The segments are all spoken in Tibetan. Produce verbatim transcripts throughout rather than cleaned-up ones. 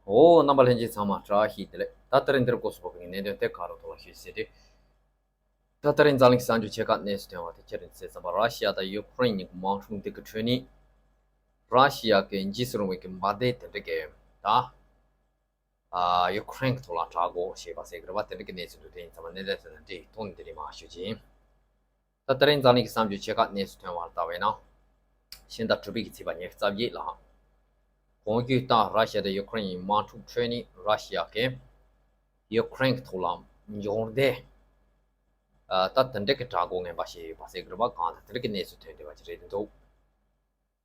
འོ། རྣམ་པ་ལྷན་རྒྱས་ཚང་མ་བཀྲ་ཤིས་བདེ་ལེགས། ད་ལྟ་རིང་འདིར་སྐོར་སུ་བབས་པའི་གནད་དོན་དེ་ག་རུ་ཐོག་ལ་ཤོད་ཟེར་དུས། ད་ལྟ་རིང་འཛམ་གླིང་གི་གསར་འགྱུར་ཆེ་ཁག་གནས་སུ་ཐོན་པ་དེ་ཅི་རེད་ཟེར་ཙམ་པ། ར་ཤི་ཡ་དང་ཡུ་ཁུ་རེན་གཉིས་ཀྱི་དམག་འཁྲུག་འདི་གི་ཁྲོད་ནས། ར་ཤི་ཡ་གི་འཇིགས་སུ་རུང་བའི་གི་འབར་མདེལ་དེ་འདྲ་གི་ད། ཨ། ཡུ་ཁུ་རེན་གྱི་ཐོག་ལ་དྲག་རྒོལ་བྱས་པ་ཟེར་གི་རེད་པ། དེ་འདྲ་གི་གནས་ཚུལ་འདུག་དེ་ཡིན་ཙང་མ་གནད་དོན་དེ་དང་འབྲེལ་ཐོག་ནས་འདི་རིང་མར་ཞུ་རྒྱུ་ཡིན། ད་ལྟ་རིང་འཛམ་གླིང་གི་གསར་འགྱུར་ཆེ་ཁག་གནས་སུ་ཐོན་པར་ལྟ་བས་ན། ཕྱི་ཟླ་དྲུག་པའི་གི་ཚེས་པ་ཉི་ཤུ་རྩ་བརྒྱད་ལ། གོང་རྒྱུད་ལྟར་ར་ཤི་ཡ་དང་ཡུ་ཁུ་རེན་གཉིས་དམག་འཁྲུག་ཁྲོད་ནས་ར་ཤི་ཡ་གིས་ཡུ་ཁུ་རེན་གྱི་ཐོག་ལ་འབྱོར་ལྡན། ཨ། ད་དེ་འདྲ་གི་དྲག་རྒོལ་ངན་པ་བྱས་ཡོད་པ་ཟེར་གི་རེད་པ། གང་ལྟར་དེ་འདྲ་གི་གནས་ཚུལ་ཐོན་བསྡད་པ་ཅིག་རེད་འདུག་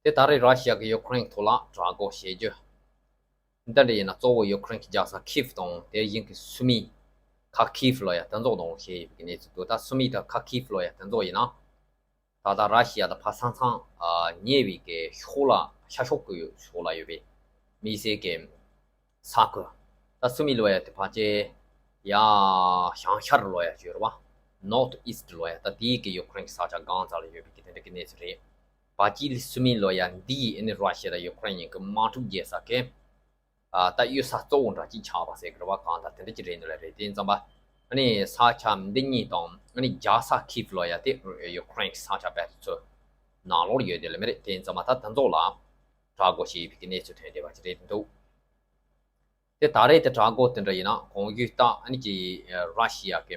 དེ་ད་རེས་ར་ཤི་ཡ་གིས་ཡུ་ཁུ་རེན་གྱི་ཐོག་ལ་དྲག་རྒོལ་བྱེད་རྒྱུ། འདི་འདྲ་ཡིན་ན་གཙོ་བོ་ཡུ་ཁུ་རེན་གྱི་རྒྱལ་ས་ཁིབ་དང་དེ་བཞིན་གྱི་སུ་མི། ཁ་ཁིབ་ལབ་ཡ་དེ་ཚོ་ནང་བྱས་ཡོད་པའི་གནས་ཚུལ་འདུག་ད་སུ་མི་དང་ཁ་ཁིབ་ལབ་ཡ་དེ་ཚོ་ཡིན་ན། ད་ལྟ་ར་ཤི་ཡ་དང་ཕ་ས་མཚམས་ཉེ་བའི་གི་ཕྱོགས་ལ་ཤར་ཕྱོགས་ཀྱི་ཕྱོགས་ལ་ཡོད་པའི་དམིགས་བསལ་གྱི་ས་ཁུལ། ད་སུ་མི་ལབ་ཡ་དེ་ཕལ་ཆེར་ཡ་བྱང་ཤར་ལབ་ཡ་ཅིག་ཡོད་རེད་པ། North East ལབ་ཡ་ད་དེའི་གི་ཡུ་ཁུ་རེན་གྱི་ས་ཆ་སྒང་རྩ་ལ་ཡོད་པའི་གི་དེ་འདྲ་གི་གནས་ཚུལ་རེད། བ་ཅི་ལི་སུ་མི་ལབ་ཡ་འདི་ཡིས་ཨ་ནི་ར་ཤི་ཡ་དང་ཡུ་ཁུ་རེན་གཉིས་ཀྱི་དམག་འཁྲུག་རྒྱག་ས་གི། ཨ། ད་གཡུལ་ས་གཙོ་བོ་འདྲ་གཅིག་ཆགས་པ་ཟེར་གི་རེད་པ། གང་ལྟར་དེ་འདྲ་ཅིག་རེད་འདུག་ལ་རེད། དེ་ཡིན་ཙང་པ། ཨ་ནི་ས་ཆ་འདི་གཉིས་དང་ཨ་ནི་རྒྱལ་ས་ཁིབ་ལབ་ཡ་དེ་ཡུ་ཁུ་རེན་གྱི་ས་ཆ་རྦད་དེ་ཚོ་ནང་ལོགས་ཡོད་དེ་ལ་མི་རེད། དེ་ཡིན་ཙང་པ་ད་དེ་ཚོ་ལ་དྲག་རྒོལ་བྱས་ཡོད་པའི་གནས་ཚུལ་ཐོན་བསྡད་པ་ཅིག་རེད་འདུག་དེ་ད་རེས་དེ་དྲག་རྒོལ་དེ་འདྲ་ཡིན་ན་གོང་ཞུས་ལྟར་ཨ་ནི་ཀྱི་ར་ཤི་ཡ་གི་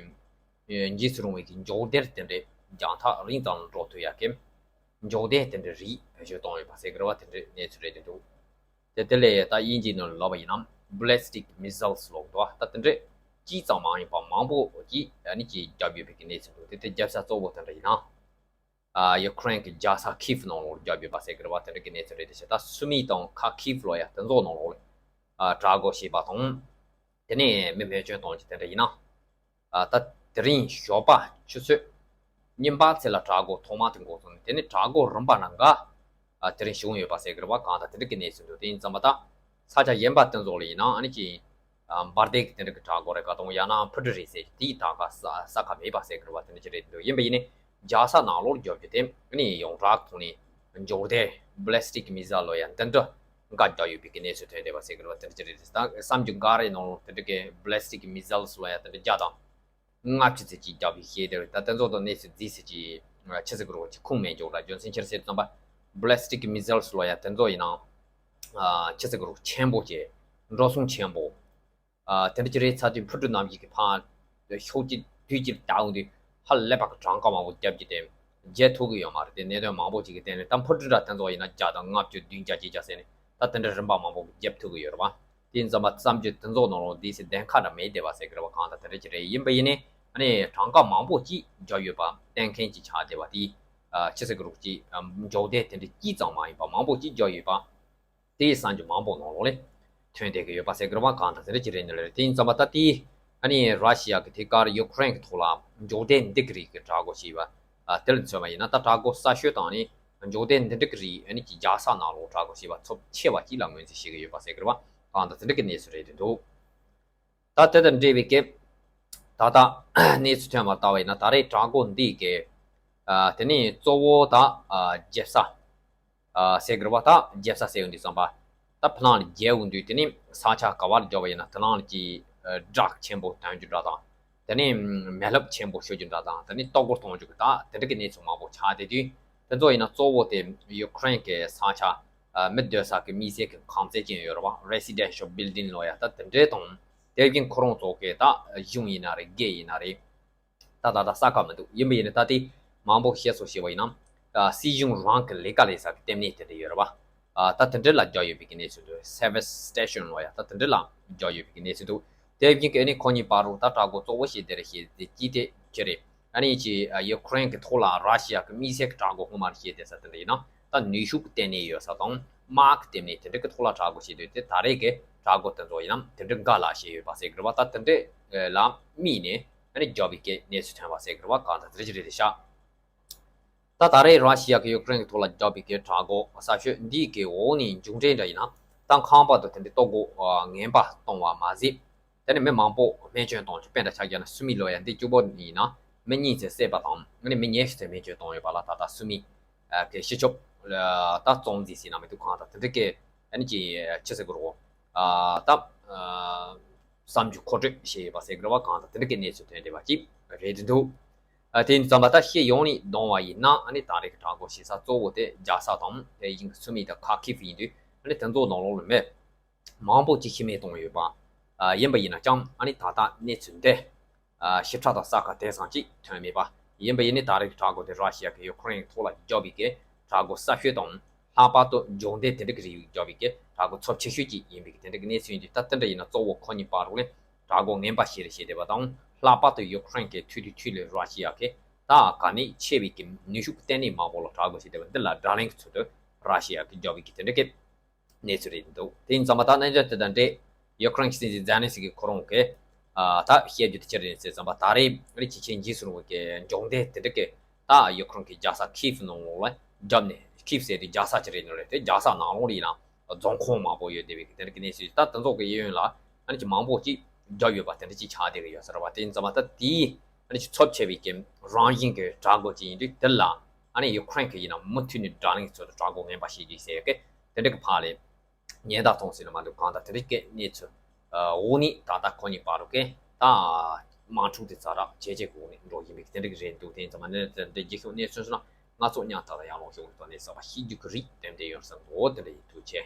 འཇིགས་སུ་རུང་བའི་གི་འཇོག་སྡེར་དེ་འདྲའི་རྒྱང་ཐག་རིང་ཙམ་འགྲོ་ཐུབ་ཡ་གི་འཇོག་སྡེ་དེ་འདྲའི་རིགས་བེད་སྤྱོད་བཏང་ཡོད་པ་ཟེར་གི་རེད་པ། དེ་འདྲའི་གནས་ཚུལ་རེད་འདུག་དེ་དེ་ལས་ད་དབྱིན་ཇིའི་ནང་ལ་ལབ་པ་ཡིན་ན་ballistic missiles ལབ་འདུག་ད་དེ་འདྲའི་གཅིག་ཙམ་མ་ཡིན་པ་མང་པོ་ཅིག་ཨ་ནི་ཀྱི་བརྒྱབ་ཡོད་པའི་གི་གནས་ཚུལ་འདུག་དེ་དེ་བརྒྱབ་ས་གཙོ་བོ་དེ་འདྲ་ཡིན་ན། ཨ། ཡུ་ཁུ་རེན་གྱི་རྒྱལ་ས་ཁིབ་ནང་ལོགས་བརྒྱབ་ཡོད་པ་ཟེར་གི་རེད་པ། དེ་འདྲ་གི་གནས་ཚུལ་རེད། དེ་བྱས་ད་སུ་མི་དང་ཁ་ཁིབ་ལབ་ཡ་དེ་ཚོ་ནང་ལོགས་ལ། ཨ། དྲག་རྒོལ་བྱས་པ་དང་། དེ་ནས་མི་རྨས་སྐྱོན་བཏང་རྒྱུ་དེ་འདྲ་ཡིན་ན། ཨ། ད་དེ་རིང་ཞོགས་པ་ཆུ་ཚོད་གཉིས་པ་ཚེས་ལ་དྲག་རྒོལ་ཐོག་མ་དེ་འགོ་བཙུགས་ནས། དེ་ནས་དྲག་རྒོལ་རིམ་པ་རང་ག་ཨ། དེ་རིང་བྱུང་ཡོད་པ་ཟེར་གི་རེད་པ། གང་ལྟར་དེ་འདྲ་གི་གནས་ཚུལ་འདུག་དེ་ཡིན་ཙང་པ་ད་ས་ཆ་གཞན་པ་དེ་ཚོ་ལ་ཡིན་ན་ཨ་ནི་ཀྱི། ཨ། འབར་མདེལ་གྱི་དེ་འདྲ་གི་དྲག་རྒོལ་རེད་ག་དང་ཡང་ན་འཕུར་གྲུ་རེད་ཟེར་དེའི་ད་ག་ས་ས་ཁ་མེད་པ་ཟེར་གི་རེད་པ། དེ་འདྲ་ཅིག་རེད་འདུག་ཡིན་པ་ཡིན་ནའི་རྒྱལ་ས་ནང་ལོགས་བརྒྱབ་རྒྱུ་དེ་ཨ་ནི་ཡོངས་གྲགས་ཐོག་ནས་འཇོག་སྡེ་ballistic missile ལབ་ཡ་འདི་འདྲ་འགའ་བརྒྱབ་ཡོད་པའི་གི་གནས་ཚུལ་ཐོན་བསྡད་པ་ཟེར་གི་རེད་པ། དེ་འདྲ་ཅིག་རེད། ད་གསར་འགྱུར་འགའ་རེའི་ནང་ལོགས་དེ་འདྲ་གི་ballistic missiles ལབ་ཡ་དེ་འདྲ་བརྒྱ་དང་ལྔ་བཅུ་ཙམ་ཅིག་བརྒྱབ་པའི་ཤེས་དེ་རེད། ད་དེ་ཚོ་དང་གནས་ཚུལ་རྫིས་ཟེར་གྱི་ཆི་ཟེར་གི་རོ་ཅིག་ཁུངས་མེད་འཇོག་འདྲ། རྒྱུ་མཚན་ཅི་རེད་ཟེར་ཙམ་པ། ballistic missiles ལབ་ཡ་དེ་ཚོ་ཡིན་ན། ཨ། ཆི་ཟེར་གི་རོ་ཆེན་པོ་ཅིག་འགྲོ་སོང་ཆེན་པོ། ཨ། དེ་འདྲ་ཅིག་རེད་ཚར་དུས་འཕུར་གྲུ་རྣམས་ཀྱི་གི་ཕར་ཤོག་ཅིག་དུས་ཅིག་བཏང་འོང་དུས་ཧ་ལས་པ་གི་གྲངས་ཀ་མང་པོ་བརྒྱབ་ཀྱི་དེ་བརྒྱབ་ཐུབ་ཀྱི་ཡོད་མ་རེད། དེ་གནད་དོན་མང་པོ་ཅིག་གི་སྟེང་ནས་ད་འཕུར་གྲུ་འདྲ་དེ་ཚོ་ཡིན་ན་བརྒྱ་དང་ལྔ་བཅུ་བདུན་བརྒྱ་བརྒྱད་བརྒྱ་ཟེར་ནས་ད་དེ་འདྲ་རིམ་པ་མང་པོ་བརྒྱབ་ཐུབ་ཀྱི་ཡོད་རེད་པ། དེ་ཡིན་ཙང་མ་བསམ་རྒྱུ་དེ་ཚོ་ནང་ལོགས་དེ་སྲིད་བདེན་ཁ་འདྲ་མེད་བསྡད་པ་ཟེར་གི་རེད་པ། གང་ལྟར་དེ་འདྲ་ཅིག་རེད། ཡིན་པ་ཡིན་ནའི་ཨ་ནི་གྲངས་ཀ་མང་པོ་ཅིག་བརྒྱབ་ཡོད་པ་བསྟན་མཁན་ཅིག་ཆགས་བསྡད་པ་དེ། ཨ། ཆི་ཟེར་གི་རོ་ཅིག་ཨ། འཇོག་སྡེ་དེ་འདྲ་གཅིག་ཙམ་མ་ཡིན་པ་མང་པོ་ཅིག་བརྒྱབ་ཡོད་པ། དེའི་གསར་འགྱུར་མང་པོ་ནང་ལོགས་ལ་ཐོན་བསྡད་ཀྱི་ཡོད་པ་ཟེར་གི་རེད་པ། གང་ལྟར་དེ་འདྲ་ཅིག་རེད་འདུག་ལ་རེད། དེ་ཡིན་ཙང་མ་ད་དེ་ཨ་ནི་ར་ཤི་ཡ་གི་ཐད་ཀར་ཡུ་ཁུ་རེན་གི་ཐོག་ལ་འཇོག་སྡེ་འདི་གི་རིགས་ཀྱི་དྲག་རྒོལ་བྱས་པ། ཨ། དེ་ལ་མཚོན་པ་ཡིན་ན་ད་དྲག་རྒོལ་གསར་ཤོས་དང་ནི་འཇོག་སྡེ་འདི་འདྲ་གི་རིགས་ཨ་ནི་ཀྱི་རྒྱལ་ས་ནང་ལོགས་དྲག་རྒོལ་བྱས་པ་ཚབས་ཆེ་བ་ཅིག་ལ་ངོས་འཛིན་བྱེད་ཀྱི་ཡོད་པ་ཟེར་གི་རེད་པ། གང་ལྟར་དེ་འདྲ་གི་གནས་ཚུལ་རེད་འདུག་ད་དེ་དང་འབྲེལ་བའི་སྐབས། ད་ལྟ་གནས་ཚུལ་ཐོན་པ་ལྟ་བ་ཡིན་ན་ད་རེས་དྲག་རྒོལ་འདིའི་སྐབས། ཨ། དེ་ནས་གཙོ་བོ་ད། ཨ། བརྒྱབ་ས། ཨ། ཟེར་གི་རེད་པ། ད་བརྒྱབ་ས་ཟེར་ཡོང་དུས་ཙམ་པ། ད་ཕ་ལང་ལ་བརྒྱབ་ཡོང་དུས་དེ་ནས་ས་ཆ་ག་བར་བརྒྱབ་པ་ཡིན་ན་དེ་ནང་ལ་ཀྱི་ཨ། ཌག་ཆེན་པོ་ཐོན་རྒྱུ་འདྲ་དང་། དེ་ནས་མེ་རླབས་ཆེན་པོ་ཤོར་རྒྱུ་འདྲ་དང་། དེ་ནས་ལྟོ་གོས་གཏོང་རྒྱུ་གི་ད་དེ་འདྲ་གི་གནས་ཚུལ་མང་པོ་ཆགས་བསྡད་དུས། དེ་ཚོ་ཡིན་ན་གཙོ་བོ་དེ་ཡུ་ཁུ་རེན་གྱི་ས་ཆ། ཨ། མི་སྡོད་ས་གི་དམིགས་བསལ་གྱི་ཁང་བརྩེགས་ཅན་ཡོད་རེད་པ། Residential Building ལབ་ཡ་ད་དེ་འདྲའི་དང་། དེ་བཞིན་ཁོ་རང་ཚོ་གི་ད་གཞུང་ཡིན་ན་རེད། སྒེར་ཡིན་ན་རེད། ད་ད་ད་ས་ཁ་མི་འདུག་ཡིན་པ་ཡིན་ན་ད་དེ་མང་པོ་བཤད་སྲོལ་བྱས་པ་ཡིན་ན། ཨ། སྲིད་གཞུང་རང་གི་ལས་ཀ་ལས་ས་གི་ལྟེ་གནས་དེ་འདྲ་ཡོད་རེད་པ། ཨ། ད་དེ་འདྲ་ལ་རྒྱག་ཡོད་པའི་གི་གནས་ཚུལ་འདུག Service Station ལབ་ཡ་ད་དེ་འདྲ་ལ་རྒྱག་ཡོད་པའི་གི་གནས་ཚུལ་འདུག་དེ་བཞིན་གི་ཨ་ནི་ཁོ་གཉིས་བར་རུ་ད་དྲག་རྒོལ་གཙོ་བོ་བྱས་དེ་རེད་བཤད་དེ་ཅི་དེ་ཅི་རེད། ཨ་ནི་ཅི། ཨ། ཡུ་ཁུ་རེན་གི་ཐོག་ལ་ར་ཤི་ཡ་གི་དམིགས་བསལ་གི་དྲག་རྒོལ་སྔོན་མ་ལ་བྱས་དེ་ས་དེ་འདྲ་ཡིན་ན་ད་ནུས་ཤུགས་ཀྱི་ལྟེ་གནས་ཡོད་ས་དང་དམག་གི་ལྟེ་གནས་དེ་འདྲ་གི་ཐོག་ལ་དྲག་རྒོལ་བྱས་དུས་དེ་ད་རེས་གི་དྲག་རྒོལ་དེ་ཚོ་ཡིན་ན་དེ་འདྲ་འགའ་ལ་བྱས་ཡོད་པ་ཟེར་གི་རེད་པ། ད་དེ་འདྲ་ལ་དམིགས་ནས་ཨ་ནི་རྒྱབ་པའི་གི་གནས་ཚུལ་ཐོན་པ་ཟེར་གི་རེད་པ། གང་ལྟར་དེ་འདྲ་ཅིག་རེད་དེ་ཤག་ད་ད་རེས་ར་ཤི་ཡ་གི་ཡུ་ཁུ་རེན་གི་ཐོག་ལ་རྒྱབ་པའི་གི་དྲག་རྒོལ་གསར་ཤོས་འདིའི་གི་འོག་ནས་མཇུག་འབྲས་འདྲ་ཡིན་ན་ད་ཁང་པ་དང་དེ་འདྲའི་ལྟོ་གོས་ངན་པ་གཏོང་བ་མ་ཟད། དེ་ནས་མི་མང་པོ་རྨས་སྐྱོན་གཏོང་རྒྱུ་དཔེ་འདྲ་ཆགས་རྒྱུ་ན་སུ་མི་ལབ་ཡ་འདི་གཅིག་པོ་ཡིན་ན་མི་གཉིས་ཙམ་བསད་པ་དང་ཨ་ནི་མི་ཉི་ཤུ་ཙམ་རྨས་སྐྱོན་གཏོང་ཡོད་པ་ལ་ད་ལྟ་སུ་མི་གི་སྤྱི་ཁྱབ་ད་གཙང་འཛིན་ཟེར་ན་མི་འདུག་གང་ལྟར་དེ་འདྲ་གི་ཨ་ནི་ཅི་ཆི་ཟེར་དགོས་རེད། ད་ ཨ་གསར་འགྱུར་མཁོ་སྤྲོད་བྱས་ཡོད་པ་ཟེར་དགོས་རེད་བ། གང་ལྟར་དེ་འདྲ་གི་གནས་ཚུལ་ཐོན་བསྡད་པ་ཅིག་རེད་འདུག་ཨ་དེ་ཡིན་ཙམ་པ་ད་སྤྱི་ཡོངས་ནས་བསྡོམས་པ་ཡིན་ན། ཨ་ནི་ད་རེས་ཀྱི་དྲག་རྒོལ་བྱེད་ས་གཙོ་བོ་དེ་རྒྱལ་ས་དང་དེ་བཞིན་གྱི་སུ་མི་དང་ཁ་ཁིབ་ཡིན་དུས། ཨ་ནི་དེ་ཚོ་ནང་ལོགས་ལ་མི་མང་པོ་ཅིག་ཤི་རྨས་བཏང་ཡོད་པ། ཨ་ཡིན་པ་ཡིན་ན་ཀྱང་། ཨ་ནི་ད་ལྟ་གནས་ཚུལ་འདི་ཨ་ཞིབ་ཕྲ་དང་གསལ་ཁ་དེང་སང་ཅིག་ཐོན་མེད་པ། ཡིན་པ་ཡིན་ནའི་ད་རེས་ཀྱི་དྲག་རྒོལ་དེ་ར་ཤི་ཡ་གི་ཡུ་ཁུ་རེན་ཐོག་ལ་བརྒྱབ་པའི་གི་དྲག་རྒོལ་གསར་ཤོས་དང་། ལྷག་པར་དུ་སྦྱོང་བརྡར་དེ་འདྲ་གི་རིགས་བརྒྱབ་པའི་གི་དྲག་རྒོལ་ཚབས་ཆེ་ཤོས་ཅིག་ཡིན་པའི་གི་དེ་འདྲ་གི་གནས་ཚུལ་ཡིན་དུས། ད་དེ་འདྲ་ཡིན་ན་གཙོ་བོ་ཁོ་གཉིས་བར་དུ་ནས་དྲག་རྒོལ་ངན་པ་ཞེ་རེ་བྱས་བསྡད་པ་དང་། ལྷག་པར་དུ་ཡུ་ཁུ་རེན་གི་མཐུད་དུ་མཐུད་ལས་ར་ཤི་ཡ་གི་ད་ག་ནས་ཆེ་བའི་གི་ནུས་ཤུགས་གཏན་ནས་མང་པོ་ལ་དྲག་རྒོལ་བྱས་བསྡད་པ་འདི་ལ་དགྲ་ལན་གྱི་ཚུལ་དུ་ར་ཤི་ཡ་གི་བརྒྱབ་པའི་གི་དེ་འདྲ་གི་གནས་ཚུལ་རེད་འདུག་དེ་ཡིན་ཙམ་པ་ད་གནད་དོན་དེ་དང་འབྲེལ་ཡུ་ཁུ་རེན་གྱི་སྲིད་འཛིན་ཛེ་ལན་སི་ཀི་ཁོ་རང་གིས་ཨ་ད་བཤད་རྒྱུ་དེ་ཅི་རེད་ཟེར་ཙམ་པ། ད་རེས་རེས་ཅིག་ཆེན་རྗེས་སུ་རུང་བའི་གི་སྦྱོང་བརྡར་དེ་འདྲ་གི་ད་ཡུ་ཁུ་རེན་གྱི་རྒྱལ་ས་ཁིབ་ནང་ལོགས་ལ་བརྒྱབ་ནས། ཁིབ་ཟེར་དུས་རྒྱལ་ས་ཅི་རེད་ནོ་རེད། དེ་རྒྱལ་ས་ནང་ལོགས་ལ་ཡིན་ན་རྫོང་ཁོངས་མང་པོ་ཡོད་བསྡད་པའི་གི་དེ་འདྲ་གི་གནས་ཚུལ། ད་དེ་ཚོ་གི་གཡས་གཡོན་ལ་ཨ་ནི་ཅིག་མང་པོ་ཅིག་བརྒྱབ་ཡོད་པ་དེ་འདྲ་ཅིག་ཆགས་བསྡད་གི་ཡོད་ས་རེད་བ། དེ་ཡིན་ཙམ་པ་ད་དེའི་ཨ་ནི་ཅིག་ཚབས་ཆེ་བའི་གི་རང་བཞིན་གི་དྲག་རྒོལ་ཅིག་ཡིན་དུས། དེ་ལ་ཨ་ནི་ཡུ་ཁུ་རེན་གི་ཡིན་ན་མུ་མཐུད་ནས་དགྲ་ལན་གྱི་ཚུལ་དུ་དྲག་རྒོལ་ངན་པ་བྱེད་རྒྱུ་ཟེར་གི་དེ་འདྲ་གི་ཕར་ལ་ཉེན་བརྡ་གཏོང་སྲིད་ལ་མ་འདུག་གང་ལྟར་དེ་འདྲ་གི་གནས་ཚུལ་འོག་ནས་ད་ལྟ་ཁོ་གཉིས་བར་དུ་གི་ད་དམག་འཁྲུག་དེ་ཛ་དྲག་ཇེ་ཆེ་གི་འོག་ནས་འགྲོ་བཞིན་པའི་དེ་འདྲ་གི་རེད་འདུག་དེ་ཡིན་ཙམ་པ་ནི་དེ་འདྲ་རྒྱལ་ཁབ་གནས་ཚུལ་སོང་ན། ང་ཚོ་མཉམ་དུ་ཡར་ལངས་ཤོག་གི་ཐོག་ནས་གསར་པ་ཤེས་རྒྱུ་གི་རིགས་དེ་འདྲ་ཡོད་ས་འདུག་དེ་འདྲ་ཡིན། ཐུགས་རྗེ་ཆེ།